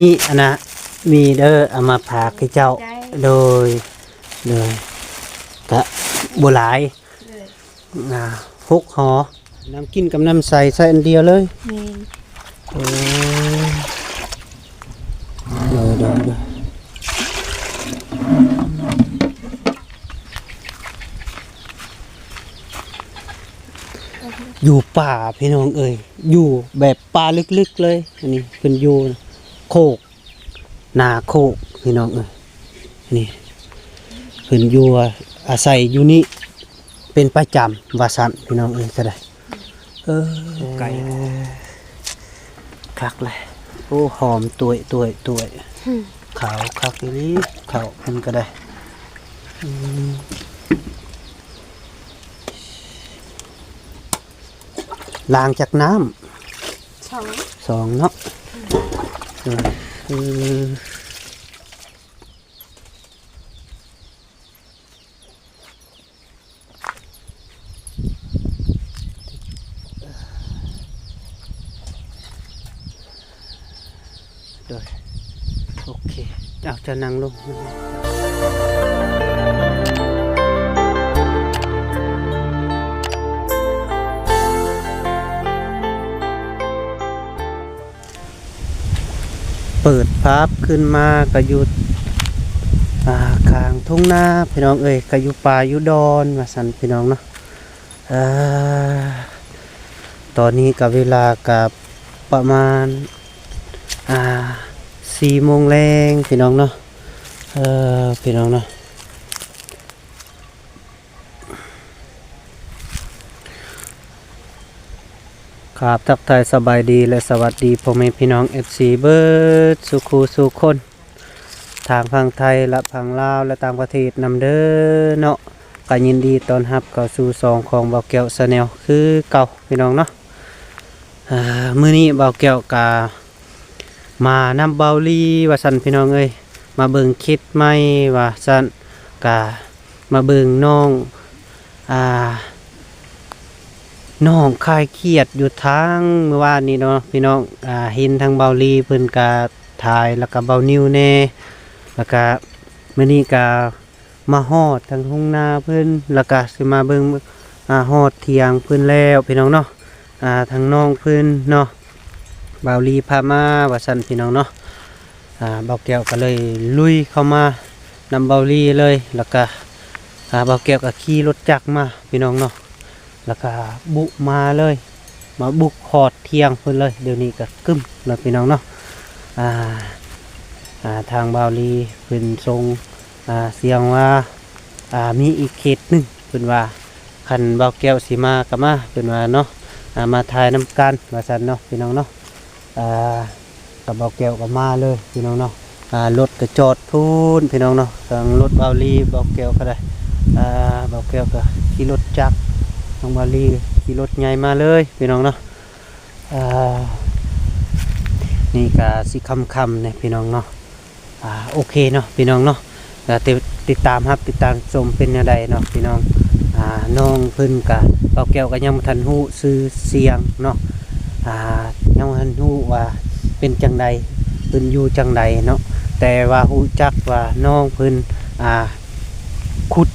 ນີ້ອັນນະ ມີເດີ ເອົາມາຝາກໃຫ້ເຈົ້າ. ໂດຍ ໂດຍ ກະບໍ່ຫຼາຍ ອ່າ ຫົກຫໍ່. ນ້ຳກິນກັບນ້ຳໃສ ໃສ່ອັນດຽວເລີຍ. ແມ່ນ. ໂອ້ ໂດຍ ໂດຍ ໂດຍ. ຢູ່ປ່າພີ່ນ້ອງເອີຍ ຢູ່ແບບປ່າເລິກໆເລີຍ. ອັນນີ້ເພິ່ນຢູ່ໂຄກ ນາໂຄກພີ່ນ້ອງເອີຍ. ນີ້ເພິ່ນຢູ່ອາໄສຢູ່ນີ້ເປັນປະຈຳວ່າຊັ້ນພີ່ນ້ອງເອີຍ. ກໍໄດ້ ເອີ ໄກ ຄັກເລີຍ. ໂອ້ ຫອມຕວຍໆໆ. ຫືມ ຂາວຄັກອີ່ຫຼີ ເຂົ້າເພິ່ນກໍໄດ້. ອືມ ລ້າງຈັກນ້ຳ? ສອງ ສອງເນາະ. ອືມ ເອີ ໂດຍ ໂອເຄ ເອົາ ເຈົ້ານັ່ງລົງ. ເປີດພາບຂຶ້ນມາກໍຢູ່ ອ່າ ຂ້າງທົ່ງນາພີ່ນ້ອງເອີຍ ກໍຢູ່ປ່າຢູ່ດອນວ່າຊັ້ນພີ່ນ້ອງເນາະ. ເອີ ຕອນນີ້ກໍເວລາກໍປະມານ ອ່າ ສີ່ໂມງແລງພີ່ນ້ອງເນາະ. ເອີ ພີ່ນ້ອງເນາະ ຄາບ ທັກທາຍສະບາຍດີ ແລະ ສະຫວັດດີພໍ່ແມ່ພີ່ນ້ອງ ເອັຟຊີ ເບີດສູ່ຄູ່ສູ່ຄົນ ທາງຝັ່ງໄທ ແລະ ຝັ່ງລາວ ແລະ ຕ່າງປະເທດນຳເດີເນາະ. ກໍຍິນດີຕ້ອນຮັບເຂົ້າສູ່ຊ່ອງຂອງບ່າວແກ້ວ Channel ຄືເກົ່າພີ່ນ້ອງເນາະ. ເອີ ມື້ນີ້ບ່າວແກ້ວກະມານຳເບົາລີວ່າຊັ້ນພີ່ນ້ອງເອີຍ ມາເບິ່ງເຂດໃໝ່ວ່າຊັ້ນ ກະມາເບິ່ງນ້ອງ ອ່າ ນ້ອງຄາຍຄຽດຢູ່ທາງມື້ວານນີ້ເນາະພີ່ນ້ອງ. ອ່າ ເຫັນທາງເບົາລີເພິ່ນກະຖ່າຍ ແລ້ວກະເບົານິວແດ່ ແລ້ວກະມື້ນີ້ກະ ມາຮອດທາງທົ່ງນາເພິ່ນ ແລ້ວກະຊິມາເບິ່ງ ອ່າ ຮອດຖຽງເພິ່ນແລ້ວພີ່ນ້ອງເນາະ. ອ່າ ທາງນ້ອງເພິ່ນເນາະ ບ່າວລີພາມາວ່າຊັ້ນພີ່ນ້ອງເນາະ. ອ່າ ບ່າວແກ້ວກໍເລີຍລຸຍເຂົ້າມານຳບ່າວລີເລີຍ ແລ້ວກະ ອ່າ ບ່າວແກ້ວກໍຂີ່ລົດຈັກມາພີ່ນ້ອງເນາະ. ແລ້ວກະບຸມາເລີຍ ມາບຸກຮອດຖຽງເພິ່ນເລີຍ. ດຽວນີ້ກະກຶ້ມເນາະພີ່ນ້ອງເນາະ. ອ່າ ອ່າ ທາງບ່າວລີເພິ່ນສົ່ງ ອ່າ ສຽງວ່າ ອ່າ ມີອີກເຂດໜຶ່ງ ເພິ່ນວ່າ ຄັນບ່າວແກ້ວຊິມາກໍມາ ເພິ່ນວ່າເນາະ. ອ່າ ມາຖ່າຍນຳກັນວ່າຊັ້ນເນາະພີ່ນ້ອງເນາະ. ອ່າ ກັບບ່າວແກ້ວກໍມາເລີຍພີ່ນ້ອງເນາະ. ອ່າ ລົດກໍຈອດພຸ້ນພີ່ນ້ອງເນາະ ທາງລົດບ່າວລີ ບ່າວແກ້ວກໍໄດ້ ອ່າ ບ່າວແກ້ວກໍຂີ່ລົດຈັກ ທາງບ່າວລີຂີ່ລົດໃຫຍ່ມາເລີຍພີ່ນ້ອງເນາະ. ອ່າ ນີ້ກໍຊິຄ່ຳໆແດ່ພີ່ນ້ອງເນາະ. ອ່າ ໂອເຄເນາະພີ່ນ້ອງເນາະ ກໍຕິດ ຕິດຕາມຮັບ ຕິດຕາມຊົມເປັນແນວໃດເນາະພີ່ນ້ອງ. ອ່າ ນ້ອງເພິ່ນກະ ບ່າວແກ້ວກໍຍັງບໍ່ທັນຮູ້ຊື່ສຽງເນາະ. ອ່າ ຍັງບໍ່ທັນຮູ້ວ່າເປັນຈັ່ງໃດ ເພິ່ນຢູ່ຈັ່ງໃດເນາະ ແຕ່ວ່າຮູ້ຈັກວ່ານ້ອງເພິ່ນ ອ່າ ຂຸດ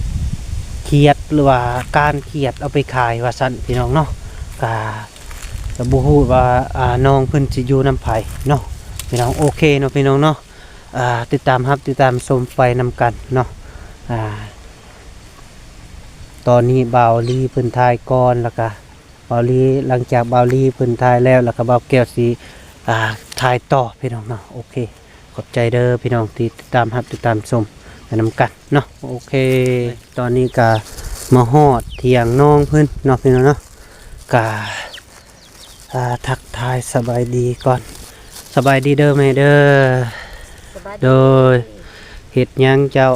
ຂຽດ ຫຼືວ່າກ້ານຂຽດເອົາໄປຂາຍວ່າຊັ້ນພີ່ນ້ອງເນາະ. ກະ ກໍບໍ່ຮູ້ວ່າ ອ່າ ນ້ອງເພິ່ນຊິຢູ່ນຳໃຜເນາະພີ່ນ້ອງ. ໂອເຄເນາະພີ່ນ້ອງເນາະ. ອ່າ ຕິດຕາມຮັບ ຕິດຕາມຊົມໄປນຳກັນເນາະ. ອ່າ ຕອນນີ້ບ່າວລີເພິ່ນຖ່າຍກ່ອນ ແລ້ວກະບ່າວລີ ຫຼັງຈາກບ່າວລີເພິ່ນຖ່າຍແລ້ວ ແລ້ວກະບ່າວແກ້ວຊິ ອ່າ ຖ່າຍຕໍ່ພີ່ນ້ອງເນາະ. ໂອເຄ ຂອບໃຈເດີພີ່ນ້ອງທີ່ຕິດຕາມຮັບ ຕິດຕາມຊົມໄປນຳກັນເນາະ. ໂອເຄ ຕອນນີ້ກະມາຮອດຖຽງນ້ອງເພິ່ນເນາະພີ່ນ້ອງເນາະ. ກະ ອ່າ ທັກທາຍສະບາຍດີກ່ອນ. ສະບາຍດີເດີແມ່ເດີ. ສະບາຍດີ. ໂດຍ ເຮັດຫຍັງເຈົ້າ?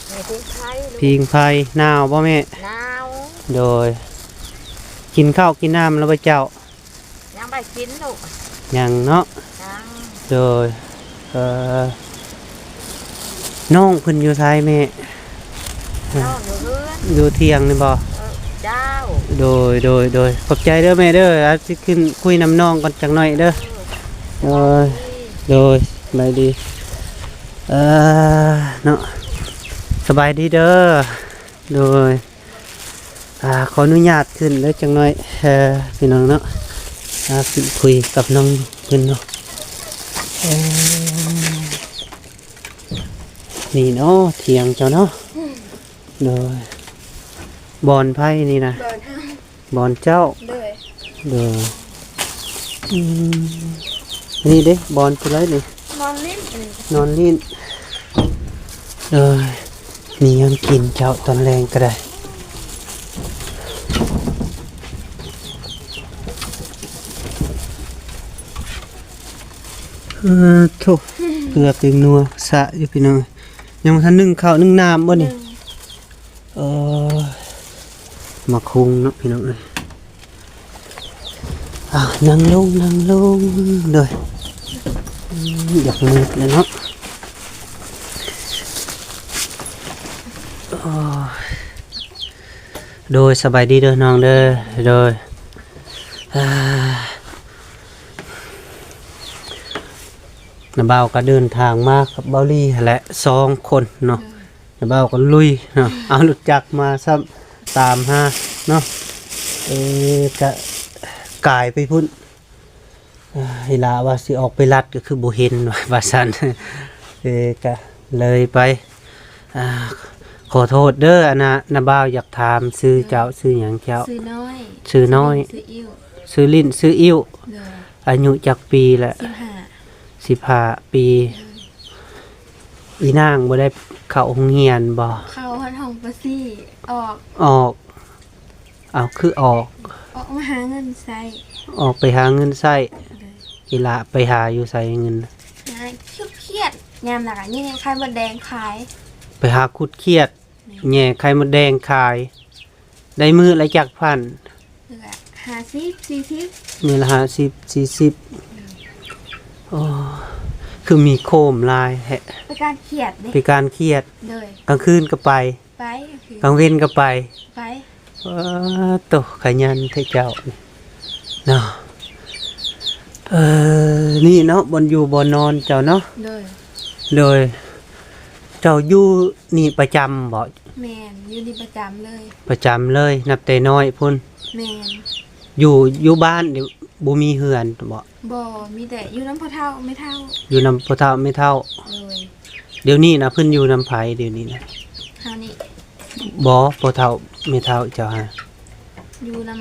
ແມ່ພິງໄຟລູກ. ພິງໄຟ. ໜາວບໍ່ແມ່? ໜາວ. ໂດຍ ກິນເຂົ້າກິນນ້ຳແລ້ວບໍ່ເຈົ້າ? ຍັງບໍ່ໄດ້ກິນລູກ. ຍັງເນາະ. ຍັງ. ໂດຍ ເອີ ນ້ອງເພິ່ນຢູ່ໃສແມ່? ນ້ອງຢູ່ເຮືອນ. ຢູ່ຖຽງນີ້ບໍ່? ເອີ ເຈົ້າ. ໂດຍ ໂດຍ ໂດຍ ຂອບໃຈເດີແມ່ເດີ. ອາດຊິຂຶ້ນຄຸຍນຳນ້ອງກ່ອນຈັກໜ້ອຍເດີ. ເອີ ໂດຍ. ໂດຍ ສະບາຍດີ ເອີ ເນາະ ສະບາຍດີເດີ ໂດຍ ອ່າ ຂໍອະນຸຍາດຂຶ້ນເດີຈັກໜ້ອຍ ເອີ ພີ່ນ້ອງເນາະ ອ່າ ຂຶ້ນຄຸຍກັບນ້ອງເພິ່ນເນາະ ເອີ ນີ້ເນາະ ຖຽງເຈົ້າເນາະ ອືມ ໂດຍ ບ່ອນໃຜນີ້ນະ? ບ່ອນເຮົາ ບ່ອນເຈົ້າ ໂດຍ ໂດຍ ອືມ ອັນນີ້ເດ້ ບ່ອນຜູ້ໃດນີ້? ນອນຫຼິ້ນ ເອີ ນອນຫຼິ້ນ ໂດຍ ມີຫຍັງກິນເຈົ້າຕອນແລງກໍໄດ້ ເອີ ໂທ້ ເກືອບເຕັມນົວສະຢູ່ພີ່ນ້ອງ ຍັງບໍ່ທັນໜຶ້ງເຂົ້າໜຶ້ງນ້ຳບໍ່ນີ້? ເອີ ມາຄຸງເນາະພີ່ນ້ອງເອີຍ ອ່າ ນັ່ງລົງ ນັ່ງລົງ ໂດຍ ອືມ ຢາກມືດແລ້ວເນາະ ໂອ້ຍ ໂດຍ ສະບາຍດີເດີນ້ອງເດີ ໂດຍ ອ່າ ນ້າບ່າວກໍເດີນທາງມາກັບເບົາຫຼີຫັ້ນແຫຼະ ສອງຄົນເນາະ ໂດຍ ນ້າບ່າວກໍລຸຍເນາະ ເອົາລົດຈັກມາຊ້ຳ ຕາມຫາເນາະ ເອີ ກະກາຍໄປພຸ້ນ ເອີ ອີ່ຫຼ້າວ່າຊິອອກໄປລັດກໍຄືບໍ່ເຫັນ ວ່າຊັ້ນ ເອີ ກະເລີຍໄປ ອ່າ ຂໍໂທດເດີ ອັນນ່າ ນ້າບ່າວຢາກຖາມຊື່ເຈົ້າ ຊື່ຫຍັງເຈົ້າ? ຊື່ນ້ອຍ ຊື່ນ້ອຍ ຊື່ຫຼິ້ນ ຊື່ອິ້ວ ຊື່ຫຼິ້ນ ຊື່ອິ້ວ ໂດຍ ອາຍຸຈັກປີແລ້ວ? ສິບຫ້າ ສິບຫ້າປີ ໂດຍ ອີນາງບໍ່ໄດ້ເຂົ້າໂຮງຮຽນບໍ່? ເຂົ້າຮອດຫ້ອງ ປ.ສີ່ ອອກ ອອກ ເອົາ ຄືອອກ? ອອກມາຫາເງິນໃຊ້ ອອກໄປຫາເງິນໃຊ້ ໂດຍ ອີ່ຫຼ້າໄປຫາຢູ່ໃສເງິນ? ຫາເຂືອດ ຍາມນັ້ນກໍແຍ່ໄຂ່ມົດແດງຂາຍ ໄປຫາຂຸດຂຽດ ແມ່ນ ແຍ່ໄຂ່ມົດແດງຂາຍ ໄດ້ມື້ລະຈັກພັນ? ມື້ລະຫ້າສິບ ສີ່ສິບ ມື້ລະຫ້າສິບ ສີ່ສິບ ໂອ້ ຄືມີໂຄມຫຼາຍແທ້ ໄປການຂຽດເດ້ ໄປການຂຽດ ໂດຍ ກາງຄືນກໍໄປ ໄປ ກາງຄືນ ກາງເວັນກໍໄປ ໄປ ເອີ ໂຕ ຂະຫຍັນແທ້ເຈົ້ານີ້ເນາະ ເອີ ນີ້ເນາະ ບ່ອນຢູ່ບ່ອນນອນເຈົ້າເນາະ ໂດຍ ໂດຍ ເຈົ້າຢູ່ນີ້ປະຈຳບໍ່? ແມ່ນ ຢູ່ນີ້ປະຈຳເລີຍ ປະຈຳເລີຍ ນັບແຕ່ນ້ອຍພຸ້ນ ແມ່ນ ຢູ່ ຢູ່ບ້ານນີ້ບໍ່ມີເຮືອນບໍ່? ບໍ່ ມີແຕ່ຢູ່ນຳພໍ່ເຖົ້າແມ່ເຖົ້າ ຢູ່ນຳພໍ່ເຖົ້າແມ່ເຖົ້າ ໂດຍ ດຽວນີ້ນະ ເພິ່ນຢູ່ນຳໃຜດຽວນີ້ນະ? ເຮົານີ້ ບໍ່ ພໍ່ເຖົ້າແມ່ເຖົ້າເຈົ້າຫາ ຢູ່ນຳ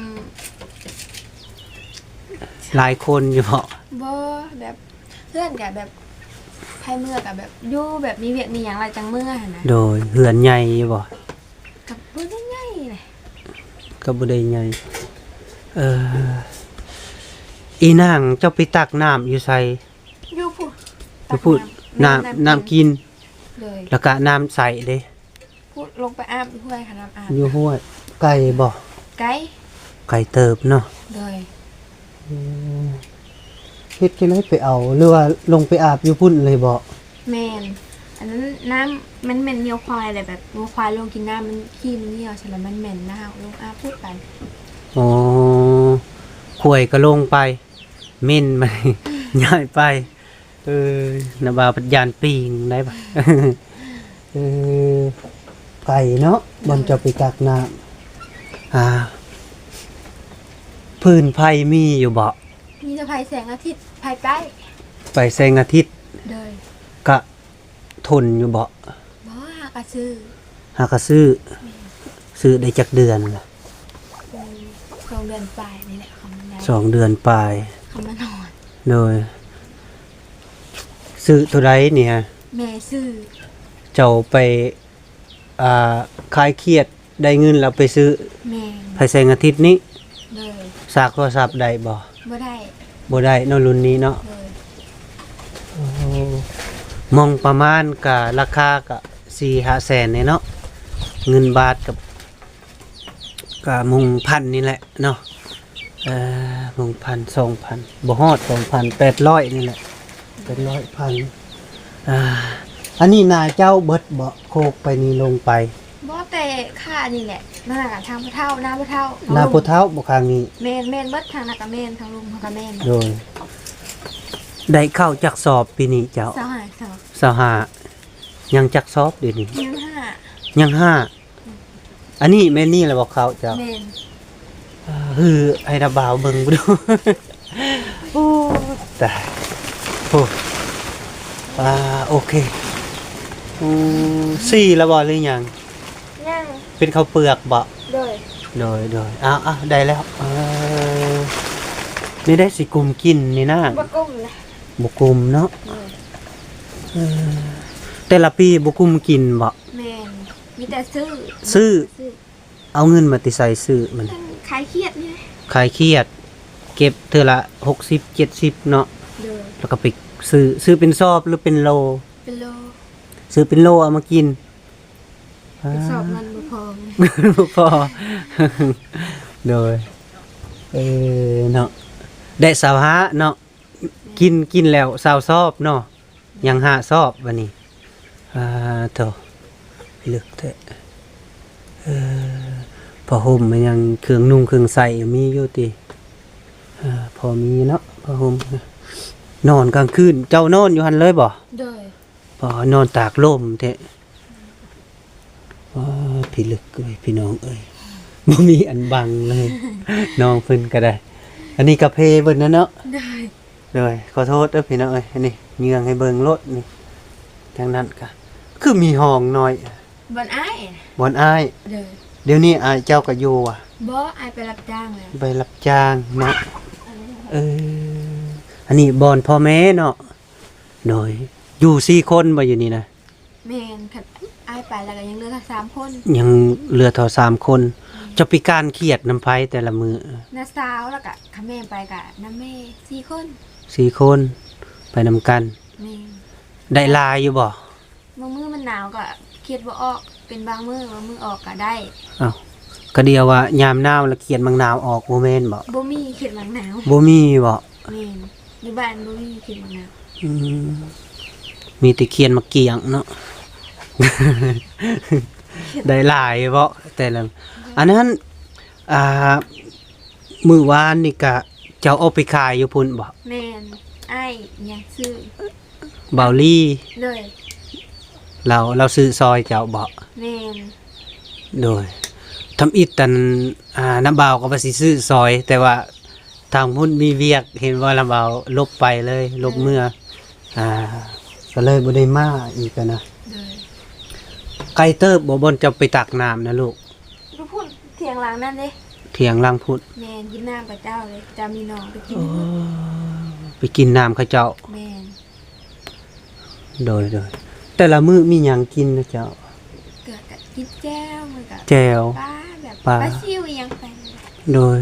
ຫຼາຍຄົນຢູ່ບໍ່? ບໍ່ ແບບ ເພື່ອນກະແບບ ໃຜເມືອກະແບບ ຢູ່ແບບມີວຽກມີຫຍັງຫຼາຍຈັ່ງເມືອຫັ້ນນະ ໂດຍ ເຮືອນໃຫຍ່ຢູ່ບໍ່? ກະບໍ່ໄດ້ໃຫຍ່ເດ ກະບໍ່ໄດ້ໃຫຍ່ ເອີ ອີນາງ ເຈົ້າໄປຕັກນ້ຳຢູ່ໃສ? ຢູ່ພຸ້ນ ຢູ່ພຸ້ນ ຕັກນ້ຳ ນ້ຳ ນ້ຳກິນ ໂດຍ ແລ້ວກະນ້ຳໃຊ້ເດ້? ພຸ້ນ ລົງໄປອາບຢູ່ຫ້ວຍ ຫານ້ຳອາບ ຢູ່ຫ້ວຍ ໄກບໍ່? ໄກ ໄກເຕີບເນາະ ໂດຍ ອືມ ເຮັດຈັ່ງໃດໄປເອົາ ຫຼືວ່າລົງໄປອາບຢູ່ພຸ້ນເລີຍບໍ່? ແມ່ນ ອັນນັ້ນນ້ຳມັນແມ່ນງົວຄວາຍແຫຼະ ແບບງົວຄວາຍລົງກິນນ້ຳ ມັນ ຂີ້ມັນຫ່ຽວຊັ້ນລະ ມັນແມ່ນນະ ເຮົາລົງອາບພຸ້ນໄປ ອໍ ຂ້ວຍກໍລົງໄປ ເໝັນ ມັນຍ້າຍໄປ ເອີ ນ້າບ່າວພັດຢ້ານປີງໄດ້ບາດ ເອີ ໄກເນາະ ໂດຍ ບ່ອນເຈົ້າໄປຕັກນ້ຳ ອ່າ ຟືນໄຟມີຢູ່ບໍ່? ມີແຕ່ໄຟແສງອາທິດ ໄຟໃຕ້ ໄຟແສງອາທິດ ໂດຍ ກະ ທົນຢູ່ບໍ່? ບໍ່ ຫາກະຊື້ ຫາກະຊື້ ແມ່ນ ຊື້ໄດ້ຈັກເດືອນລະ? ອືມ ສອງເດືອນປາຍນີ້ແຫຼະ ຄຳມັນໄດ້ ສອງເດືອນປາຍ ຄຳມັນຮອດ ໂດຍ ຊື້ໂຕໃດນີ້? ແມ່ຊື້ ເຈົ້າໄປ ອ່າ ຂາຍຂຽດ ໄດ້ເງິນແລ້ວໄປຊື້ ແມ່ນ ໄຟແສງອາທິດນີ້ ໂດຍ ສາກໂທລະສັບໄດ້ບໍ່? ບໍ່ໄດ້ ບໍ່ໄດ້ເນາະ ລຸ້ນນີ້ເນາະ ໂດຍ ໂອ້ ມອງປະມານກະລາຄາກະສີ່ຫ້າແສນນີ້ເນາະ ເງິນບາດກະ ກະມອງພັນນີ້ແຫຼະເນາະ ເອີ ມອງພັນ ສອງພັນ ບໍ່ຮອດສອງພັນ ແປດຮ້ອຍນີ້ແຫຼະ ເປັນຮ້ອຍພັນ ອ່າ ອັນນີ້ນາເຈົ້າເບິດບໍ່? ໂຄກໄປນີ້ລົງໄປ ບໍ່ ແຕ່ຂ້ານີ້ແຫຼະ ນາກະທາງພໍ່ເຖົ້າ ນາພໍ່ເຖົ້າ ນາພໍ່ເຖົ້າບໍ່ຂ້າງນີ້ ແມ່ນ ແມ່ນເບິດ ທາງນາກະແມ່ນ ທາງລຸ່ມເຮົາກະແມ່ນ ໂດຍ ໄດ້ເຂົ້າຈັກສອບປີນີ້ເຈົ້າ? ຊາວຫ້າສອບ. ຊາວຫ້າ. ຍັງຈັກສອບດຽວນີ້? ຍັງຫ້າ. ຍັງຫ້າ. ອັນນີ້ແມ່ນນີ້ແຫຼະບໍ່ເຂົ້າເຈົ້າ? ແມ່ນ. ອ່າ ຄືໃຫ້ນາບ່າວເບິ່ງດູ. ໂອ້ ຕາຍ. ໂອ້ ອ່າ ໂອເຄ. ອືມ ສີແລ້ວບໍ່ ຫຼືຍັງ? ຍັງ. ເປັນເຂົ້າເປືອກບໍ່? ໂດຍ. ໂດຍ ໂດຍ. ອ້າວ ອ້າວ ໄດ້ແລ້ວ. ເອີ ນີ້ໄດ້ຊິກຸມກິນນີ້ນາ? ບໍ່ກຸມນະ. ບໍ່ກຸມເນາະ. ໂດຍ. ເອີ ແຕ່ລະປີບໍ່ກຸມກິນບໍ່? ແມ່ນ. ມີແຕ່ຊື້. ຊື້. ຊື້. ເອົາເງິນມາແຕ່ໃສຊື້ມັນ? ຂາຍຂຽດນີ້. ຂາຍຂຽດ ເກັບເທື່ອລະຫົກສິບເຈັດສິບເນາະ. ໂດຍ. ແລ້ວກໍໄປຊື້ ຊື້ເປັນສອບ ຫຼືເປັນໂລ? ເປັນໂລ. ຊື້ເປັນໂລເອົາມາກິນ. ເປັນສອບມັນບໍ່ພໍ. ບໍ່ພໍ. ໂດຍ. ເອີ ເນາະ ໄດ້ຊາວຫ້າເນາະ. ກິນ ກິນແລ້ວຊາວສອບເນາະ. ຍັງຫ້າສອບບັດນີ້. ອ່າ ໂທ້ ເລິກແທ້. ເອີ ຜ້າຫົ່ມມັນຍັງ ເຄື່ອງນຸ່ງເຄື່ອງໃຊ້ມີຢູ່ຕິ? ເອີ ພໍມີເນາະ ຜ້າຫົ່ມ. ນອນກາງຄືນ ເຈົ້ານອນຢູ່ຫັ້ນເລີຍບໍ່? ໂດຍ. ພໍນອນຕາກລົມແທ້. ວ້າ ພິລຶກເອີຍ ພີ່ນ້ອງເອີຍ ບໍ່ມີອັນບັງເລີຍ ນ້ອງເພິ່ນກໍໄດ້. ອັນນີ້ກະເພເບິດແລ້ວເນາະ. ໂດຍ. ໂດຍ ຂໍໂທດເດີພີ່ນ້ອງເອີຍ. ອັນນີ້ເຍືອງໃຫ້ເບິ່ງໂລດນີ້. ທາງນັ້ນກະຄືມີຫ້ອງນ້ອຍ ບ່ອນອ້າຍ. ບ່ອນອ້າຍ. ໂດຍ. ດຽວນີ້ອ້າຍເຈົ້າກໍຢູ່ຫວາ? ບໍ່ ອ້າຍໄປຮັບຈ້າງແລ້ວ. ໄປຮັບຈ້າງເນາະ. ເອີ ອັນນີ້ບ່ອນພໍ່ແມ່ເນາະ. ໂດຍ. ຢູ່ສີ່ຄົນບໍ່ ຢູ່ນີ້ນະ? ແມ່ນ. ຄັນອ້າຍໄປແລ້ວກໍຍັງເຫຼືອສາມຄົນ. ຍັງເຫຼືອເທົ່າສາມຄົນ. ແມ່ນ. ເຈົ້າໄປການຂຽດນຳໃຜແຕ່ລະມື້? ນ້າສາວ ແລ້ວກໍຄັນແມ່ໄປກໍນຳແມ່. ສີ່ຄົນ. ສີ່ຄົນ ໄປນຳກັນ. ແມ່ນ. ໄດ້ຫຼາຍຢູ່ບໍ່? ບາງມື້ມັນໜາວກໍຂຽດບໍ່ອອກ ເປັນບາງມື້ ບາງມື້ອອກກໍໄດ້. ອ້າວ ກະດຽວວ່າຍາມໜາວລະຂຽດໝາກໜາວອອກ ບໍ່ແມ່ນບໍ່? ບໍ່ມີຂຽດໝາກໜາວ. ບໍ່ມີບໍ່? ແມ່ນ. ຢູ່ບ້ານບໍ່ມີຂຽດໝາກໜາວ. ອືມ ມີແຕ່ຂຽດໝາກກ້ຽງເນາະ. ໄດ້ຫຼາຍບໍ່ແຕ່ລະ ອັນນັ້ນ ອ່າ ມື້ວານນີ້ກະເຈົ້າອອກໄປຂາຍຢູ່ພຸ້ນບໍ່? ແມ່ນ. ອ້າຍຫຍັງຊື້ ບ່າວລີ. ໂດຍ. ລາວ ລາວຊື້ຊອຍເຈົ້າບໍ່? ແມ່ນ. ໂດຍ. ທຳອິດອັນ ອ່າ ນ້າບ່າວກໍວ່າຊິຊື້ຊອຍ ແຕ່ວ່າທາງພຸ້ນມີວຽກ ເຫັນວ່ານ້າບ່າວຫຼົບໄປເລີຍ ຫຼົບເມືອ. ໂດຍ. ອ່າ ກໍເລີຍບໍ່ໄດ້ມາອີກຫັ້ນນະ. ໂດຍ. ໄກເຕີບບໍ່ ບ່ອນເຈົ້າໄປຕັກນ້ຳນະລູກ? ຢູ່ພຸ້ນ ຖຽງຫຼັງນັ້ນເດ້. ຖຽງຫຼັງພຸ້ນ. ແມ່ນ. ກິນນ້ຳຂະເຈົ້າເດ້ ຈະມີນ້ອງໄປກິນ. ອໍ ໄປກິນນ້ຳເຂົາເຈົ້າ. ແມ່ນ. ໂດຍ ໂດຍ. ແຕ່ລະມື້ມີຫຍັງກິນນະເຈົ້າ? ກໍ ກໍກິນແຈ່ວ ມັນກໍ ແຈ່ວ ປາ ແບບ ປາ ປາຊິວອີ່ຫຍັງໄປ. ໂດຍ.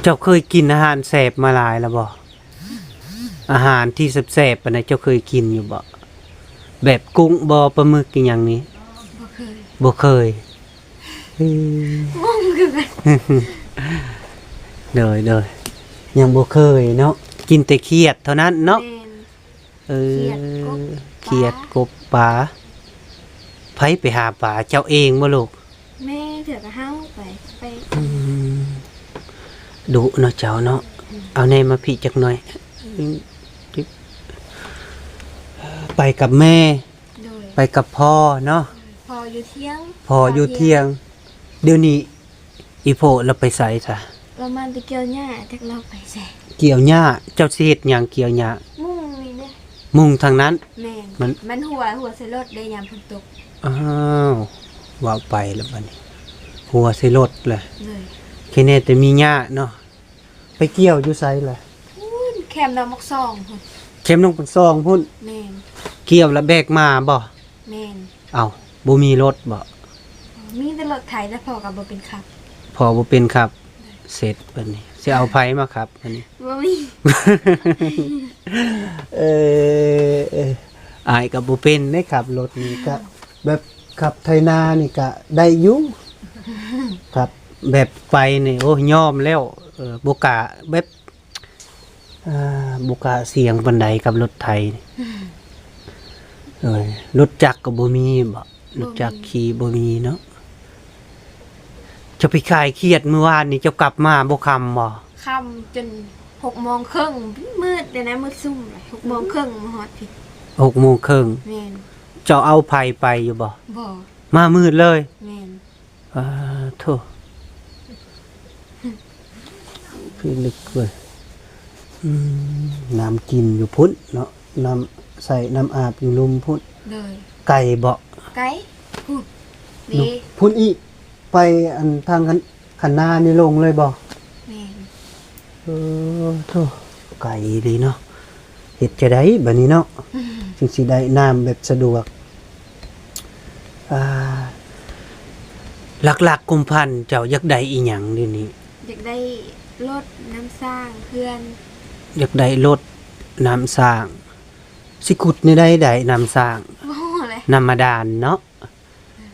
ເຈົ້າເຄີຍກິນອາຫານແຊບມາຫຼາຍແລ້ວບໍ່? ອາຫານທີ່ແຊບໆ ປານໃດ ເຈົ້າເຄີຍກິນຢູ່ບໍ່? ແບບກຸ້ງບໍ່ ປາໝຶກອີ່ຫຍັງນີ້? ບໍ່ເຄີຍ. ບໍ່ເຄີຍ. ອືມ ງົງຄືກັນ. ໂດຍ ໂດຍ. ຍັງບໍ່ເຄີຍເນາະ. ກິນແຕ່ຂຽດເທົ່ານັ້ນເນາະ. ແມ່ນ. ເອີ ຂຽດ ກົບ ປາ ຂຽດ ກົບ ປາ. ໃຜໄປຫາປາ ເຈົ້າເອງບໍ່ລູກ? ແມ່ ເທື່ອກໍເຮົາໄປ ໄປ. ອືມ ດຸເນາະເຈົ້າເນາະ. ອືມ ເອົາແນ່ມາພີ້ຈັກໜ້ອຍ. ອືມ ໄປກັບແມ່. ໂດຍ. ໄປກັບພໍ່ເນາະ. ພໍ່ຢູ່ຖຽງ. ພໍ່ຢູ່ຖຽງ. ດຽວນີ້ອີ່ພໍ່ລາວໄປໃສຊະ? ລາວມາແຕ່ກ່ຽວຫຍ້າ ຈັກລາວໄປໃສ. ກ່ຽວຫຍ້າ. ເຈົ້າຊິເຮັດຫຍັງກ່ຽວຫຍ້າ? ມຸງນີ້ເດ້. ມຸງທາງນັ້ນ. ແມ່ນ. ມັນ ມັນຫົວ ຫົວໃສ່ລົດເດ້ ຍາມຝົນຕົກ. ອ້າວ ເວົ້າໄປແລ້ວບັດນີ້ ຫົວໃສ່ລົດແຫຼະ. ໂດຍ. ແຄ່ແນ່ແຕ່ມີຫຍ້າເນາະ. ໄປກ່ຽວຢູ່ໃສລະ? ພຸ້ນ ແຄມໜອງບັກຊອງພຸ້ນ. ແຄມໜອງບັກຊອງພຸ້ນ. ແມ່ນ. ກ່ຽວລະແບກມາບໍ່? ແມ່ນ. ເອົ້າ ບໍ່ມີລົດບໍ່? ມີແຕ່ລົດໄຖ ແຕ່ພໍ່ກໍບໍ່ເປັນຂັບ. ພໍ່ບໍ່ເປັນຂັບ. ໂດຍ. ເສັດບັດນີ້ ຊິເອົາໃຜມາຂັບບັດນີ້? ບໍ່ມີ. ເອີ ເອີ ອ້າຍກໍບໍ່ເປັນເດ້ ຂັບລົດນີ້ກະແບບຂັບໄຖນານີ້ກະໄດ້ຢູ່. ຂັບແບບໄປນີ້ ໂອ້ ຍອມແລ້ວ. ເອີ ບໍ່ກ້າແບບ ອ່າ ບໍ່ກ້າສ່ຽງປານໃດກັບລົດໄຖນີ້. ອືມ ເອີຍ ລົດຈັກກໍບໍ່ມີບໍ? ບໍ່ມີ. ລົດຈັກຂີ່ບໍ່ມີເນາະ. ເຈົ້າໄປຂາຍຂຽດມື້ວານນີ້ ເຈົ້າກັບມາບໍ່ຄ່ຳບໍ? ຄ່ຳຈົນ ຫົກໂມງເຄິ່ງ ມືດເດນະ ມືດຊຸ່ມເລີຍ ຫົກໂມງເຄິ່ງມາຮອດພີ້. ຫົກໂມງເຄິ່ງ. ແມ່ນ. ເຈົ້າເອົາໃຜໄປຢູ່ບໍ່? ບໍ່. ມາມືດເລີຍ? ແມ່ນ. ອາ ໂທ້ ຄືລຶກເວີຍ. ອືມ ນ້ຳກິນຢູ່ພຸ້ນເນາະ ນ້ຳໃຊ້ ນ້ຳອາບຢູ່ລຸ່ມພຸ້ນ. ໂດຍ. ໄກບໍ່? ໄກ ພຸ້ນ ເດ້ ພຸ້ນອີກ ໄປອັນທາງ ຄັນນານີ້ລົງເລີຍບໍ່? ແມ່ນ. ເອີ ໂທ້ ໄກອີ່ຫຼີເນາະ ເຮັດຈັ່ງໃດບາດນີ້ເນາະ ອືມ ຈຶ່ງຊິໄດ້ນ້ຳແບບສະດວກ? ອ່າ ຫຼັກໆ ກຸມພັນເຈົ້າຢາກໄດ້ອີ່ຫຍັງດຽວນີ້? ຢາກໄດ້ລົດ ນ້ຳສ້າງ ເຮືອນ. ຢາກໄດ້ລົດ ນ້ຳສ້າງ. ຊິຂຸດແນວໃດໄດ້ ນ້ຳສ້າງ? ບໍ່ຮູ້ແຫຼະ ນ້ຳບາດານເນາະ.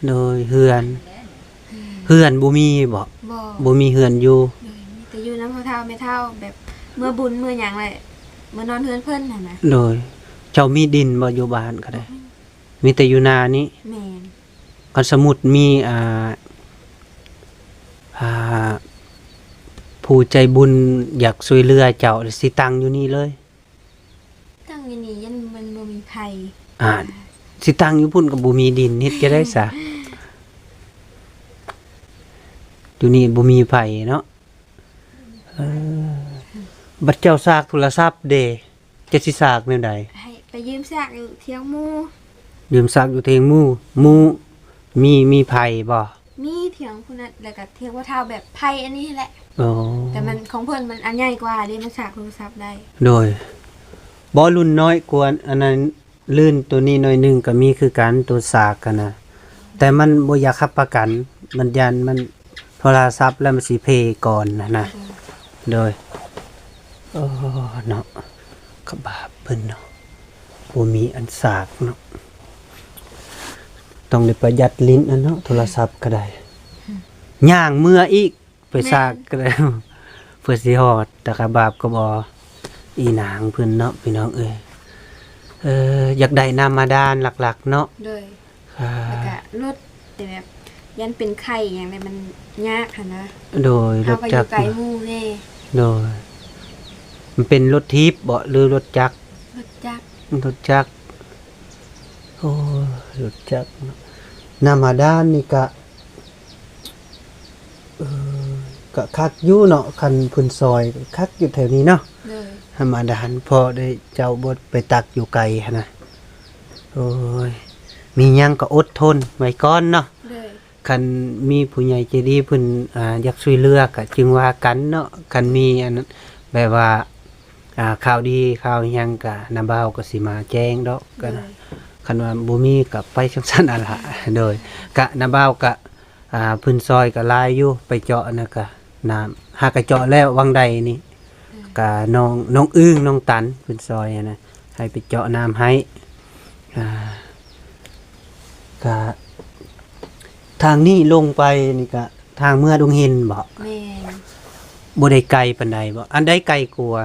ໂດຍ ເຮືອນ ເຮືອນບໍ່ມີບໍ? ບໍ່ ບໍ່ມີເຮືອນຢູ່. ໂດຍ ມີແຕ່ຢູ່ນຳພໍ່ເຖົ້າແມ່ເຖົ້າ ແບບເມື່ອບຸນເມື່ອຫຍັງແຫຼະ ມານອນເຮືອນເພິ່ນຫັ້ນນະ. ໂດຍ ເຈົ້າມີດິນບໍ່ ຢູ່ບ້ານກໍໄດ້? ບໍ່ມີ ມີແຕ່ຢູ່ນານີ້? ແມ່ນ. ຄັນສົມມຸດມີ ອ່າ ອ່າ ຜູ້ໃຈບຸນຢາກຊ່ວຍເຫຼືອເຈົ້າ ຊິຕັ້ງຢູ່ນີ້ເລີຍ? ຕັ້ງຢູ່ນີ້ ຢ້ານມັນບໍ່ມີໃຜ. ອ່າ ຊິຕັ້ງຢູ່ພຸ້ນກໍບໍ່ມີດິນ ເຮັດຈັ່ງໃດຊະ? ຢູ່ນີ້ບໍ່ມີໃຜເນາະ. ເອີ ບັດເຈົ້າສາກໂທລະສັບເດ ເຈົ້າຊິສາກແນວໃດ? ໃຫ້ໄປຢືມສາກຢູ່ຖຽງໝູ່. ຢືມສາກຢູ່ຖຽງໝູ່. ໝູ່ມີ ມີໃຜບໍ່? ມີຖຽງຜູ້ນັ້ນ ແລ້ວກໍຖຽງພໍ່ເຖົ້າແບບໃຜອັນນີ້ແຫຼະ. ອໍ ແຕ່ມັນ ຂອງເພິ່ນມັນອັນໃຫຍ່ກວ່າເດ້ ມັນສາກໂທລະສັບໄດ້. ໂດຍ ບໍ່ລຸ້ນນ້ອຍກວ່າອັນນັ້ນ ລື່ນໂຕນີ້ໜ້ອຍໜຶ່ງກໍມີຄືກັນ ໂຕສາກຫັ້ນນະ ແຕ່ມັນບໍ່ຢາກຮັບປະກັນ ມັນຢ້ານມັນໂທລະສັບແລ້ວມັນຊິເພກ່ອນຫັ້ນນະ. ໂດຍ ໂອ້ ເນາະ ຂະບາບເພິ່ນເນາະ ບໍ່ມີອັນສາກເນາະ ຕ້ອງໄດ້ປະຢັດຫຼິ້ນຫັ້ນເນາະ ໂທລະສັບກໍໄດ້ ຍ່າງເມືອອີກ ໄປສາກກໍໄດ້ ແມ່ນ ເພື່ອຊິຮອດ ແຕ່ຂະບາບກໍບໍ່ ອີນາງເພິ່ນເນາະ ພີ່ນ້ອງເອີຍ. ເອີ ຢາກໄດ້ນ້ຳບາດານຫຼັກໆເນາະ. ໂດຍ ອ່າ ແລ້ວກະລົດ ແຕ່ແບບຢ້ານເປັນໄຂ້ຫຍັງໃດ ມັນຍາກຫັ້ນນະ. ໂດຍ ລົດຈັກ ເຮົາກໍຢູ່ໄກໝູ່ແດ່. ໂດຍ ມັນເປັນລົດຖີບບໍ ຫຼືລົດຈັກ? ລົດຈັກ ລົດຈັກ. ໂອ້ຍ ລົດຈັກເນາະ ນ້ຳບາດານນີ້ກະ ເອີ ກະຄັກຢູ່ເນາະ ຄັນເພິ່ນຊ່ອຍກະຄັກຢູ່ແຖວນີ້ເນາະ. ໂດຍ ທຳມະດາ ພໍໄດ້ເຈົ້າບໍ່ໄປຕັກຢູ່ໄກຫັ້ນນະ. ໂອ້ຍ ມີຫຍັງກໍອົດທົນໄວ້ກ່ອນເນາະ. ໂດຍ ຄັນມີຜູ້ໃຫຍ່ໃຈດີເພິ່ນ ອ່າ ຢາກຊ່ວຍເຫຼືອກະຈຶ່ງວ່າກັນເນາະ ຄັນມີອັນແບບວ່າ ອ່າ ຂ່າວດີຂ່າວຫຍັງກະນ້າບ່າວກໍຊິມາແຈ້ງດອກ. ໂດຍ ກະຄັນວ່າບໍ່ມີກໍໄປຈັ່ງຊັ້ນຫັ້ນລະ. ໂດຍ ກະນ້າບ່າວກະ ອ່າ ເພິ່ນຊ່ອຍກໍຫຼາຍຢູ່ ໄປເຈາະນະກະນ້ຳ ຫາກະເຈາະແລ້ວຫວ່າງໃດນີ້. ໂດຍ ກະນ້ອງ ນ້ອງອຶ່ງ ນ້ອງຕັນ ເພິ່ນຊ່ອຍຫັ້ນນະ ໃຫ້ໄປເຈາະນ້ຳໃຫ້. ອ່າ ກະທາງນີ້ລົງໄປນີ້ກະ ທາງເມືອດົງເຫັນບໍ? ແມ່ນ. ບໍ່ໄດ້ໄກປານໃດບໍ? ອັນໃດໄກກວ່າ?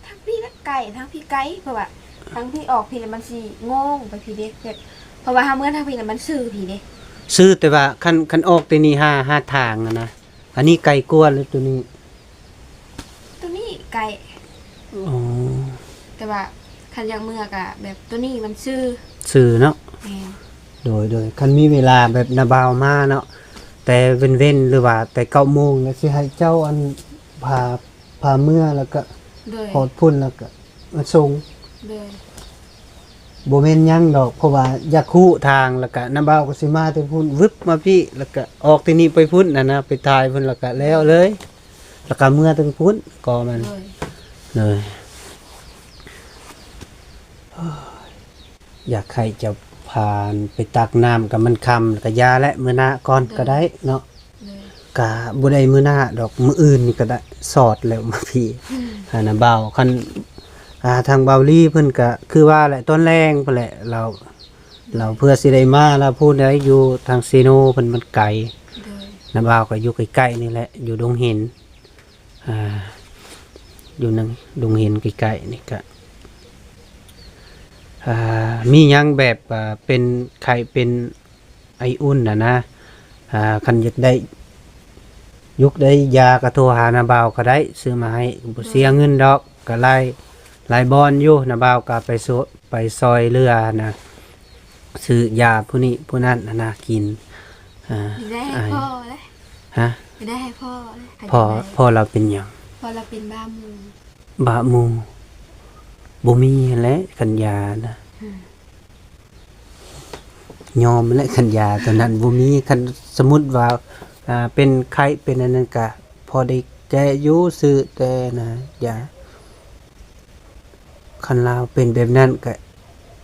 ທາງພີ້ນະໄກ ທາງພີ້ໄກ ເພາະວ່າທາງພີ້ອອກພີ້ລະມັນຊິໂງ່ງໄປພີ້ເດ້ ແບບ ເພາະວ່າເຮົາເມືອທາງພີ້ລະມັນຊື່ພີ້ເດ້. ຊື່ ແຕ່ວ່າຄັນ ຄັນອອກແຕ່ນີ້ຫາ ຫາທາງຫັ້ນນະ ອັນນີ້ໄກກວ່າຫຼືໂຕນີ້? ໂຕນີ້ໄກ. ອໍ ແຕ່ວ່າຄັນຢາກເມືອກະແບບໂຕນີ້ມັນຊື່ ຊື່ເນາະ. ແມ່ນ. ໂດຍ ໂດຍ ຄັນມີເວລາແບບນ້າບ່າວມາເນາະ ແຕ່ເວັນໆ ຫຼືວ່າແຕ່ເກົ້າໂມງ ແລ້ວຊິໃຫ້ເຈົ້າອັນ ພາ ພາເມືອ ແລ້ວກະ ໂດຍ ຮອດພຸ້ນ ແລ້ວກະມາສົ່ງ. ໂດຍ ບໍ່ແມ່ນຫຍັງດອກ ເພາະວ່າຢາກຮູ້ທາງ ແລ້ວກະນ້າບ່າວກໍຊິມາແຕ່ພຸ້ນ ວຶບມາພີ້ ແລ້ວກະອອກແຕ່ນີ້ໄປພຸ້ນຫັ້ນນະ ໄປຖ່າຍພຸ້ນ ແລ້ວກະແລ້ວເລີຍ ແລ້ວກະເມືອແຕ່ພຸ້ນກໍມັນ. ໂດຍ ໂດຍ ຢາກໃຫ້ເຈົ້າພາໄປຕັກນ້ຳ ກະມັນຄ່ຳ ກະຢ່າແຫຼະ ມື້ໜ້າກ່ອນ ໂດຍ ກໍໄດ້ເນາະ. ໂດຍ ກະບໍ່ໄດ້ມື້ໜ້າດອກ ມື້ອື່ນນີ້ກໍໄດ້ ສອດແລ້ວມາພີ້ ອືມ ຫັ້ນນະບ່າວ. ຄັນ ອ່າ ທາງບ່າວລີເພິ່ນກະຄືວ່າແຫຼະ ຕອນແລງພຸ້ນແຫຼະ ລາວ ໂດຍ ລາວເພື່ອຊິໄດ້ມາ ລາວຜູ້ໃດຢູ່ທາງເຊໂນເພິ່ນມັນໄກ. ໂດຍ ນ້າບ່າວກໍຢູ່ໃກ້ໆ ນີ້ແຫຼະ ຢູ່ດົງເຫັນ ອ່າ ຢູ່ໃນດົງເຫັນໃກ້ໆ ນີ້ກະ ອ່າ ມີຫຍັງແບບ ອ່າ ເປັນໄຂ້ເປັນໄອອຸ່ນຫັ້ນນະ ອ່າ ຄັນຢາກໄດ້ ຍຸກໃດຢາກໍໂທຫານ້າບ່າວກໍໄດ້ ຊື້ມາໃຫ້ ບໍ່ເສຍເງິນດອກ ກໍຫຼາຍ ຫຼາຍບ່ອນຢູ່ ນ້າບ່າວກໍໄປຊ່ວຍ ໄປຊ່ອຍເຫຼືອນະ ຊື້ຢາຜູ້ນີ້ຜູ້ນັ້ນນະ ກິນ ອ່າ ໄດ້ໃຫ້ພໍ່ເດ້ ຮະ ໄດ້ໃຫ້ພໍ່ເດ້ ພໍ່ ພໍ່ລາວເປັນຫຍັງ? ພໍ່ລາວເປັນບ້າໝູ່ ບ້າໝູ່ ບໍ່ມີຫັ້ນແຫຼະ ຄັນຢານະ ອືມ ຍອມແຫຼະ ຄັນຢາຕົວນັ້ນບໍ່ມີ ຄັນສົມມຸດວ່າ ອ່າ ເປັນໄຂ້ເປັນອັນນັ້ນກະພໍໄດ້ແກ້ຢູ່ ຊື້ແຕ່ນະຢາ ຄັນລາວເປັນແບບນັ້ນກະ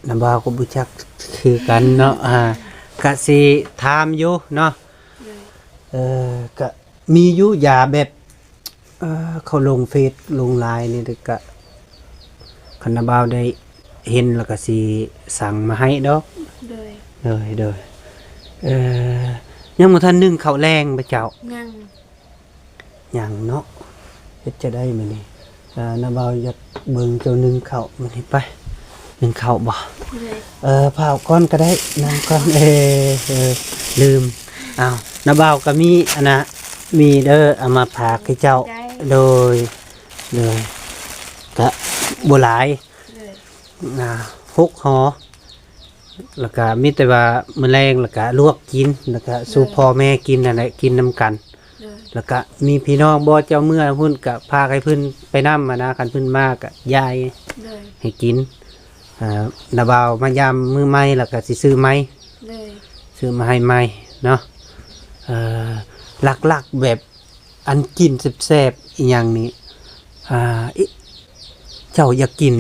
ນ້າບ່າວກໍບໍ່ຈັກຄືກັນເນາະ ອ່າ ກະຊິຖາມຢູ່ເນາະ ໂດຍ ເອີ ກະມີຢູ່ຢາແບບ ເອີ ເຂົາລົງເຟສລົງລາຍນີ້ ແລ້ວກະ ຄັນນ້າບ່າວໄດ້ເຫັນແລ້ວກະຊິສັ່ງມາໃຫ້ດອກ ໂດຍ ໂດຍ ໂດຍ ເອີ ຍັງບໍ່ທັນໜຶ້ງເຂົ້າແລງບໍ່ເຈົ້າ? ຍັງ ຍັງເນາະ ເຮັດຈະໄດ້ມື້ນີ້ ເອີ ນ້າບ່າວຢາກເບິ່ງເຈົ້າໜຶ້ງເຂົ້າມື້ນີ້ ໄປ ໜຶ້ງເຂົ້າບໍ່? ໂດຍ ເອີ ພ້າວກ່ອນກໍໄດ້ ນັ່ງກ່ອນ ເອີ ເອີ ລືມ ອ້າວ ນ້າບ່າວກໍມີອັນນະ ມີເດີ ເອົາມາຝາກໃຫ້ເຈົ້າ ໄດ້ ໂດຍ ໂດຍ ກະບໍ່ຫຼາຍ ໂດຍ ອ່າ ຫົກຫໍ່ ແລ້ວກະມີແຕ່ວ່າມື້ແລງ ແລ້ວກະລວກກິນ ແລ້ວກະສູ່ ໂດຍ ພໍ່ແມ່ກິນນັ້ນແຫຼະ ກິນນຳກັນ ໂດຍ ແລ້ວກະມີພີ່ນ້ອງບໍ່ ເຈົ້າເມືອພຸ້ນກະພາໃຫ້ເພິ່ນໄປນຳຫັ້ນນະ ຄັນເພິ່ນມາກະຢາຍ ໂດຍ ໃຫ້ກິນ ອ່າ ນ້າບ່າວມາຢາມມື້ໃໝ່ ແລ້ວກະຊິຊື້ໃໝ່ ໂດຍ ຊື້ມາໃຫ້ໃໝ່ເນາະ ເອີ ຫຼັກໆແບບ ອັນກິນແຊບໆອີ່ຫຍັງນີ້ ອ່າ ອີ ເຈົ້າຢາກກິນ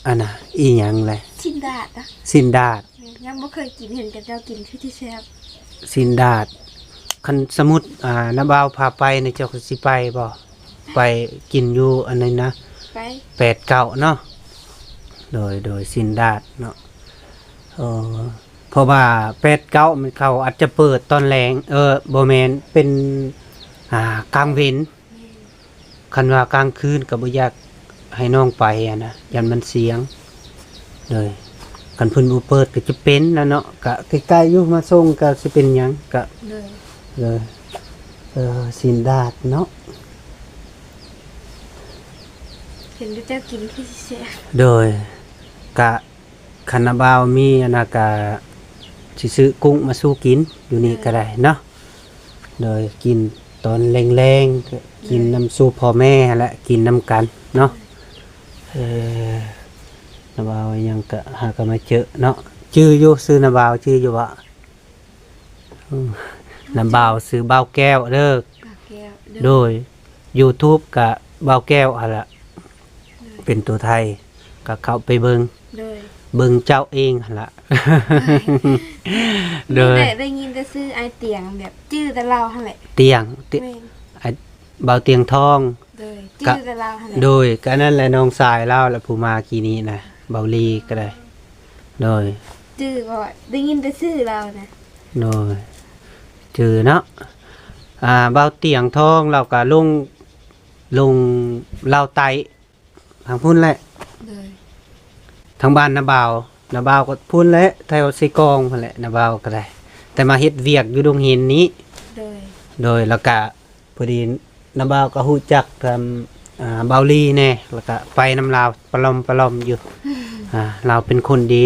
ອັນນະ ອີ່ຫຍັງແຫຼະ? ຊີ້ນດາດນະ ຊີ້ນດາດ ແມ່ນ ຍັງບໍ່ເຄີຍກິນ ເຫັນເຂົາເຈົ້າກິນຄືທີ່ແຊບ ຊີ້ນດາດ ຄັນສົມມຸດ ອ່າ ນ້າບ່າວພາໄປນີ້ ເຈົ້າກໍຊິໄປບໍ່? ໄປກິນຢູ່ອັນນັ້ນນະ ໄປ ແປດເກົ້າເນາະ ໂດຍ ໂດຍ ຊີ້ນດາດເນາະ ເອີ ເພາະວ່າແປດເກົ້າມັນເຂົາອາດຈະເປີດຕອນແລງ ເອີ ບໍ່ແມ່ນ ເປັນ ອ່າ ກາງເວັນ ແມ່ນ ຄັນວ່າກາງຄືນກໍບໍ່ຢາກໃຫ້ນ້ອງໄປຫັ້ນນະ ຢ້ານມັນສ່ຽງ ໂດຍ ຄັນເພິ່ນບໍ່ເປີດກໍຈະເປັນນະເນາະ ກະໃກ້ໆຢູ່ ມາສົ່ງກໍຊິເປັນຫຍັງ ກະ ໂດຍ ໂດຍ ເອີ ຊີ້ນດາດເນາະ ເຫັນເຂົາເຈົ້າກິນຄືຊິແຊບ ໂດຍ ກະ ຄັນນ້າບ່າວມີອັນນະກະຊິຊື້ກຸ້ງມາສູ່ກິນຢູ່ນີ້ ໂດຍ ກໍໄດ້ເນາະ ໂດຍ ກິນຕອນແລງໆ ກິນ ໂດຍ ນຳສູ່ພໍ່ແມ່ຫັ້ນແຫຼະ ກິນນຳກັນເນາະ ໂດຍ ເອີ ນ້າບ່າວຫຍັງກະຫາກໍມາເຈີເນາະ ຈື່ຢູ່ ຊື່ນ້າບ່າວຈື່ຢູ່ບໍ່? ອືມ ນ້າບ່າວຊື່ບ່າວແກ້ວເດີ ບ່າວແກ້ວ ໂດຍ ໂດຍ ຢູທູບກະບ່າວແກ້ວຫັ້ນລະ ໂດຍ ເປັນຕົວໄທ ກະເຂົ້າໄປເບິ່ງ ໂດຍ ເບິ່ງເຈົ້າເອງຫັ້ນລະ ໂດຍ ນີ້ແຫຼະ ໄດ້ຍິນແຕ່ຊື່ອ້າຍຕຽງ ແບບຈື່ແຕ່ລາວຫັ້ນແຫຼະ ຕຽງ ຕຽງ ແມ່ນ ອ້າຍ ບ່າວຕຽງທອງ ໂດຍ ກະ ຈື່ແຕ່ລາວຫັ້ນແຫຼະ ໂດຍ ກະນັ້ນແຫຼະ ນ້ອງຊາຍລາວລະ ຜູ້ມາກີ້ນີ້ນະ ເບົາລີກະໄດ້ ໂດຍ ຈື່ບໍ່ ໄດ້ຍິນແຕ່ຊື່ລາວນະ ໂດຍ ຈື່ເນາະ ອ່າ ບ່າວຕຽງທອງລາວກະລົງ ລົງລາວໃຕ້ ທາງພຸ້ນແຫຼະ ໂດຍ ທາງບ້ານນ້າບ່າວ ນ້າບ່າວກໍພຸ້ນແຫຼະ ແຖວເຊກອງພຸ້ນແຫຼະ ນ້າບ່າວກໍໄດ້ ແຕ່ມາເຮັດວຽກຢູ່ດົງຫີນນີ້ ໂດຍ ໂດຍ ແລ້ວກະ ພໍດີນ້າບ່າວກໍຮູ້ຈັກກັບ ອ່າ ເບົາລີແດ່ ແລ້ວກະໄປນຳລາວປະຫຼອມໆຢູ່ ອ່າ ລາວເປັນຄົນດີ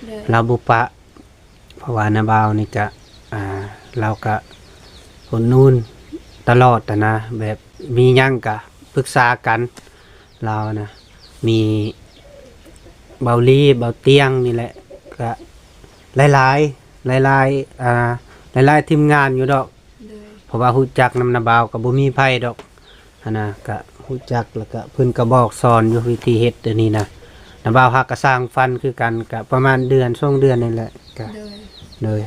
ໂດຍ ລາວບໍ່ປະ ເພາະວ່ານ້າບ່າວນີ້ກະ ອ່າ ລາວກະອຸດໜູນຕະຫຼອດຫັ້ນນະ ແບບມີຫຍັງກະປຶກສາກັນ ລາວນະ ມີເບົາລີ ເບົາຕຽງນີ້ແຫຼະ ກະຫຼາຍໆ ຫຼາຍໆ ອ່າ ຫຼາຍໆທີມງານຢູ່ດອກ ໂດຍ ເພາະວ່າຮູ້ຈັກນຳນ້າບ່າວກໍບໍ່ມີໃຜດອກ ຫັ້ນນະ ກະຮູ້ຈັກ ແລ້ວກະເພິ່ນກໍບອກສອນຢູ່ວິທີເຮັດອັນນີ້ນະ ນ້າບ່າວຫາກະສ້າງຝັນຄືກັນ ກະປະມານເດືອນສອງເດືອນນີ້ແຫຼະ ກະ ໂດຍ ໂດຍ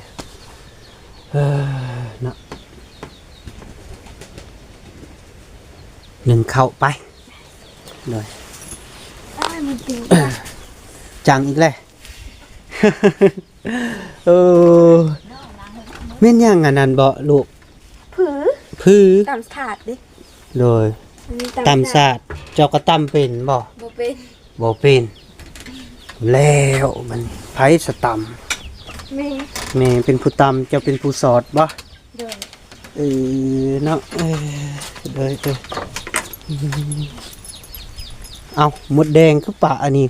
ເອີ ເນາະ ໜຶ້ງເຂົ້າໄປ ໂດຍ ອ້າຍ ມັນຕີ ຈັງອີກແລ້ວ ເອີ ແມ່ນຫຍັງອັນນັ້ນເບາະລູກ? ຜື ຜື ຕຳສາດເດ້ ໂດຍ ອັນນີ້ຕຳ ຕຳສາດ ສາດ ເຈົ້າກໍຕຳເປັນບໍ່? ບໍ່ເປັນ ບໍ່ເປັນ ແລ້ວບັດນີ້ໃຜສະຕຳ? ແມ່ ແມ່ເປັນຜູ້ຕຳ ເຈົ້າເປັນຜູ້ສອດບໍ່? ໂດຍ ເອີເນາະ ເອີ ໂດຍ ໂດຍ ເອົາ ມົດແດງຄືປະອັນນີ້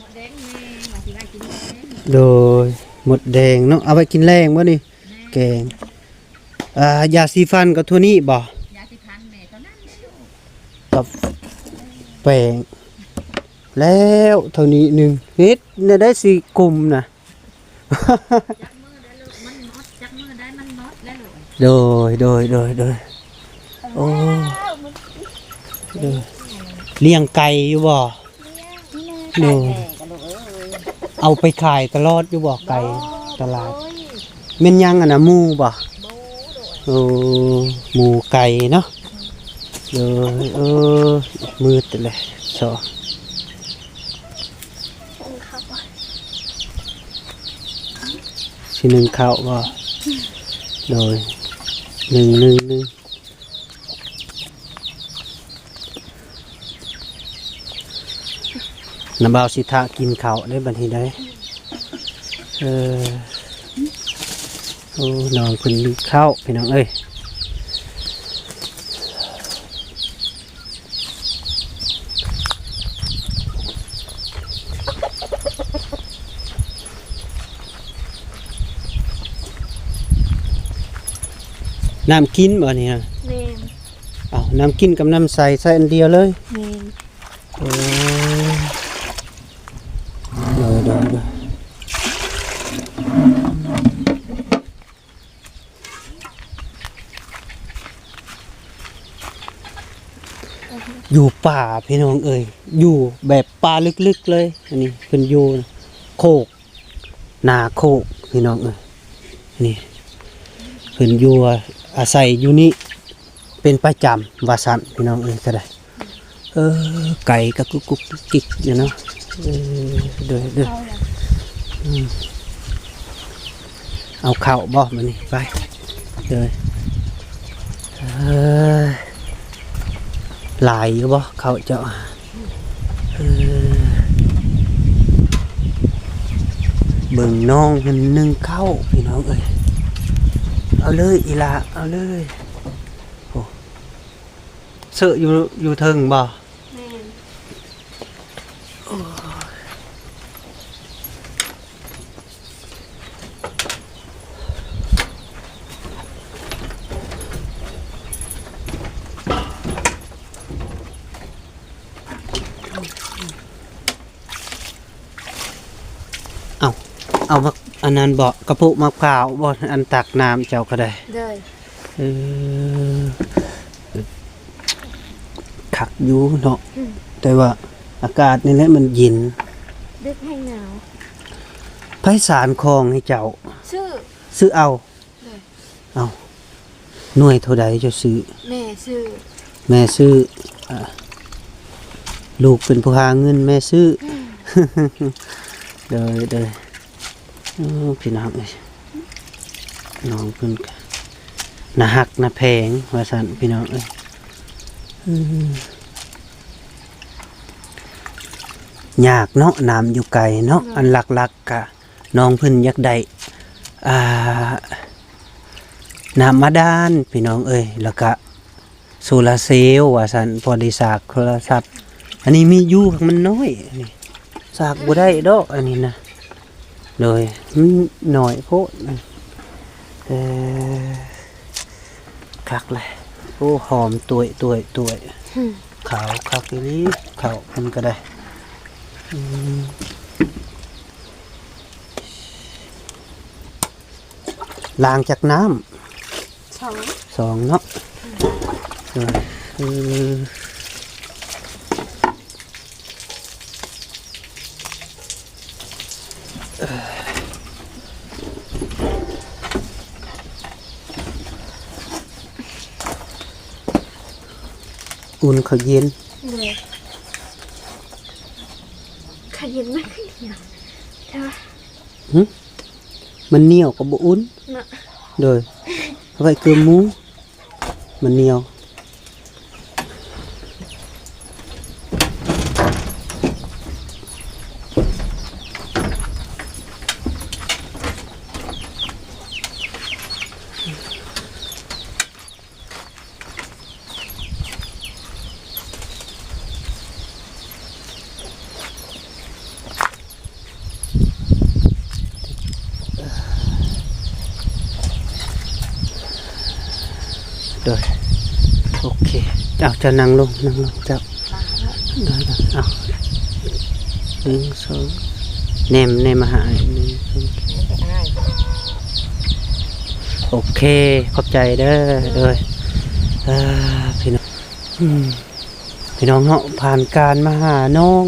ມົດແດງແມ່ ວ່າຊິໄວ້ກິນແລງ ໂດຍ ມົດແດງເນາະ ເອົາໄວ້ກິນແລງບໍ່ນີ້? ແມ່ນ ແກງ ອ່າ ຢາສີຟັນກໍເທົ່ານີ້ບໍ່? ຢາສີຟັນແມ່ເທົ່ານັ້ນ ກັບແປ້ງ ແລ້ວເທົ່ານີ້ໜຶ່ງ ເຮັດແນວໃດຊິກຸມນະ? ຈັກມື້ໄດ້ລູກ ມັນໝົດ ຈັກມື້ໄດ້ມັນໝົດແລ້ວລູກ ໂດຍ ໂດຍ ໂດຍ ໂດຍ ໂອ້ ໂດຍ ລ້ຽງໄກ່ຢູ່ບໍ່? ລ້ຽງ ໂດຍ ໄກ່ແມ່ກໍລູກເອີຍ ເອົາໄປຂາຍຕະຫຼອດຢູ່ບໍ່? ໄກ່ ບໍ່ ຕະຫຼາດ ໂອ້ຍ ແມ່ນຫຍັງອັນນະ ໝູບໍ່? ບໍ່ລູກ ໂອ້ ໝູໄກ່ເນາະ ໂດຍ ເອີ ມືດແຫຼະ ຊໍ ຊິໜຶ້ງເຂົ້າບໍ່? ໂດຍ ໜຶ້ງ ໜຶ້ງ ໜຶ້ງ ນ້າບ່າວຊິຖ້າກິນເຂົ້າເດ້ບັດນີ້ເດ້ ເອີ ໂອ້ ນ້ອງເພິ່ນໜຶ້ງເຂົ້າ ພີ່ນ້ອງເອີຍ. ນ້ຳກິນບໍ່ນີ້ນະ? ແມ່ນ ເອົ້າ ນ້ຳກິນກັບນ້ຳໃສ ໃສ່ອັນດຽວເລີຍ? ແມ່ນ ໂອ້ ໂດຍ ໂດຍ ໂດຍ. ຢູ່ປ່າພີ່ນ້ອງເອີຍ ຢູ່ແບບປ່າລຶກໆເລີຍ ອັນນີ້ເພິ່ນຢູ່ໂຄກ ໜ້າໂຄກພີ່ນ້ອງເອີຍ ນີ້ເພິ່ນຢູ່ອາໄສຢູ່ນີ້ເປັນປະຈຳວ່າຊັ້ນ ພີ່ນ້ອງເອີຍ ກໍໄດ້. ເອີ ໄກ່ກໍກຸກໆກິກໆຢູ່ເນາະ ເອີ ໂດຍ ໂດຍ ອືມ ເອົາເຂົ້າບໍ່ບັດນີ້ ໄປ ໂດຍ ເອີ ຫຼາຍຢູ່ບໍ່ເຂົ້າເຈົ້າ? ເອີ ເບິ່ງນ້ອງເພິ່ນໜຶ້ງເຂົ້າ ພີ່ນ້ອງເອີຍ ເອົາເລີຍອີ່ຫຼ້າ ເອົາເລີຍ ໂອ້. ເຊາະຢູ່ ຢູ່ເທິງບໍ່? ແມ່ນ ໂອ້ຍ ເອົາ ເອົາໝາກອັນນັ້ນບໍ່? ກະໂປະໝາກພ້າວບໍ່? ອັນຕັກນ້ຳເຈົ້າກໍໄດ້ ໂດຍ ເອີ ຄັກຢູ່ເນາະ ອືມ ແຕ່ວ່າອາກາດນີ້ແຫຼະມັນເຢັນ ດຶກແຮງໜາວ ໃຜສານຂອງໃຫ້ເຈົ້າ? ຊື້ ຊື້ເອົາ ໂດຍ ເອົ້າ ໜ່ວຍເທົ່າໃດເຈົ້າຊື້? ແມ່ຊື້ ແມ່ຊື້ ອ່າ ລູກເປັນຜູ້ຫາເງິນ ແມ່ຊື້ ອືມ ໂດຍ ໂດຍ. ໂອ້ ພີ່ນ້ອງເອີຍ ນ້ອງເພິ່ນກະໜ້າຮັກໜ້າແພງວ່າຊັ້ນ ພີ່ນ້ອງເອີຍ ເອີ ຍາກເນາະ ນ້ຳຢູ່ໄກເນາະ ໂດຍ ອັນຫຼັກໆກະນ້ອງເພິ່ນຢາກໄດ້ ອ່າ ນ້ຳບາດານ ພີ່ນ້ອງເອີຍ ແລ້ວກະ ໂຊລາເຊວວ່າຊັ້ນ ພໍໄດ້ສາກໂທລະສັບ ອັນນີ້ມີຢູ່ ມັນນ້ອຍ ອັນນີ້ສາກບໍ່ໄດ້ດອກ ອັນນີ້ນະ ໂດຍ ມັນນ້ອຍໂພດ ເອີ ຄັກແຫຼະ ໂອ້ ຫອມຕວຍໆໆ ຫືມ ຂາວຄັກອີ່ຫຼີ ເຂົ້າເພິ່ນກໍໄດ້ ອືມ ລ້າງຈັກນ້ຳ? ສອງ ສອງເນາະ ອືມ ເອີ ອຸ່ນເຂົ້າເຢັນ ໂດຍ ເຂົ້າເຢັນມັນຄືຫຍັງ? ແຕ່ວ່າ ຫຶ ມັນໜຽວກໍບໍ່ອຸ່ນເນາະ ໂດຍ ເອົາໄວ້ເກືອໝູ ມັນໜຽວ ອື ໂດຍ ໂອເຄ ເຈົ້າ ເຈົ້ານັ່ງລົງ ນັ່ງລົງເຈົ້າ ໂດຍ ເອົາ ໜຶ່ງ ສອງ ແນມ ແນມມາຫາອ້າຍ ໜຶ່ງ ສອງ ໂອເຄ ຂອບໃຈເດີ ໂດຍ ເອີ ພີ່ນ້ອງ ອືມ ພີ່ນ້ອງເນາະ ຜ່ານການມາຫານ້ອງ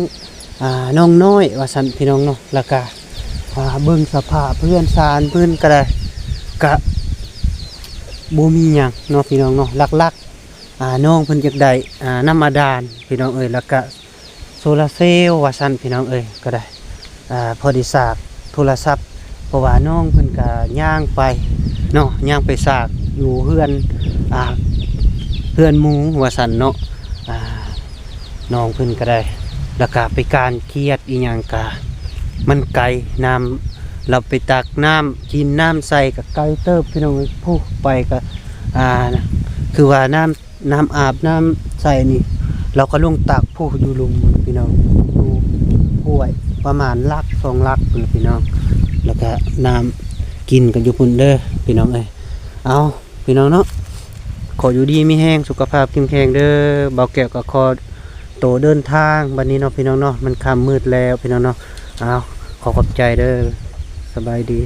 ອ່າ ນ້ອງນ້ອຍວ່າຊັ້ນ ພີ່ນ້ອງເນາະ ແລ້ວກະ ອ່າ ເບິ່ງສະພາບເຮືອນຊານເພິ່ນກະໄດ້ ກະບໍ່ມີຫຍັງເນາະ ພີ່ນ້ອງເນາະ ຫຼັກໆ ອ່າ ນ້ອງເພິ່ນຢາກໄດ້ ອ່າ ນ້ຳບາດານ ພີ່ນ້ອງເອີຍ ແລ້ວກະໂຊລາເຊວວ່າຊັ້ນ ພີ່ນ້ອງເອີຍ ກະໄດ້ ອ່າ ພໍໄດ້ສາກໂທລະສັບ ເພາະວ່ານ້ອງເພິ່ນກະຍ່າງໄປເນາະ ຍ່າງໄປສາກຢູ່ເຮືອນ ອ່າ ເຮືອນໝູ່ວ່າຊັ້ນເນາະ ອ່າ ນ້ອງເພິ່ນກະໄດ້ ແລ້ວກະໄປການກຽດອີ່ຫຍັງກະ ມັນໄກ ນ້ຳ ລາວໄປຕັກນ້ຳກິນນ້ຳໃສ່ກະໄກເຕີບ ພີ່ນ້ອງເອີຍ ພຸ້ນ ໄປກະ ອ່າ ຄືວ່ານ້ຳ ນ້ຳອາບນ້ຳໃສ່ນີ້ ລາວກະລົງຕັກພຸ້ນ ຢູ່ລຸ່ມພຸ້ນ ພີ່ນ້ອງ ຢູ່ຫ້ວຍ ປະມານຫຼັກສອງຫຼັກພຸ້ນ ພີ່ນ້ອງ ແລ້ວກະນ້ຳກິນກະຢູ່ພຸ້ນເດີ ພີ່ນ້ອງເອີຍ ເອົາ ພີ່ນ້ອງເນາະ ຂໍຢູ່ດີມີແຮງ ສຸຂະພາບເຂັ້ມແຂງເດີ ບ່າວແກ້ວກະຂໍໂຕເດີນທາງບັດນີ້ເນາະ ພີ່ນ້ອງເນາະ ມັນຄ່ຳມືດແລ້ວ ພີ່ນ້ອງເນາະ ເອົາ ຂໍຂອບໃຈເດີ ສະບາຍດີ.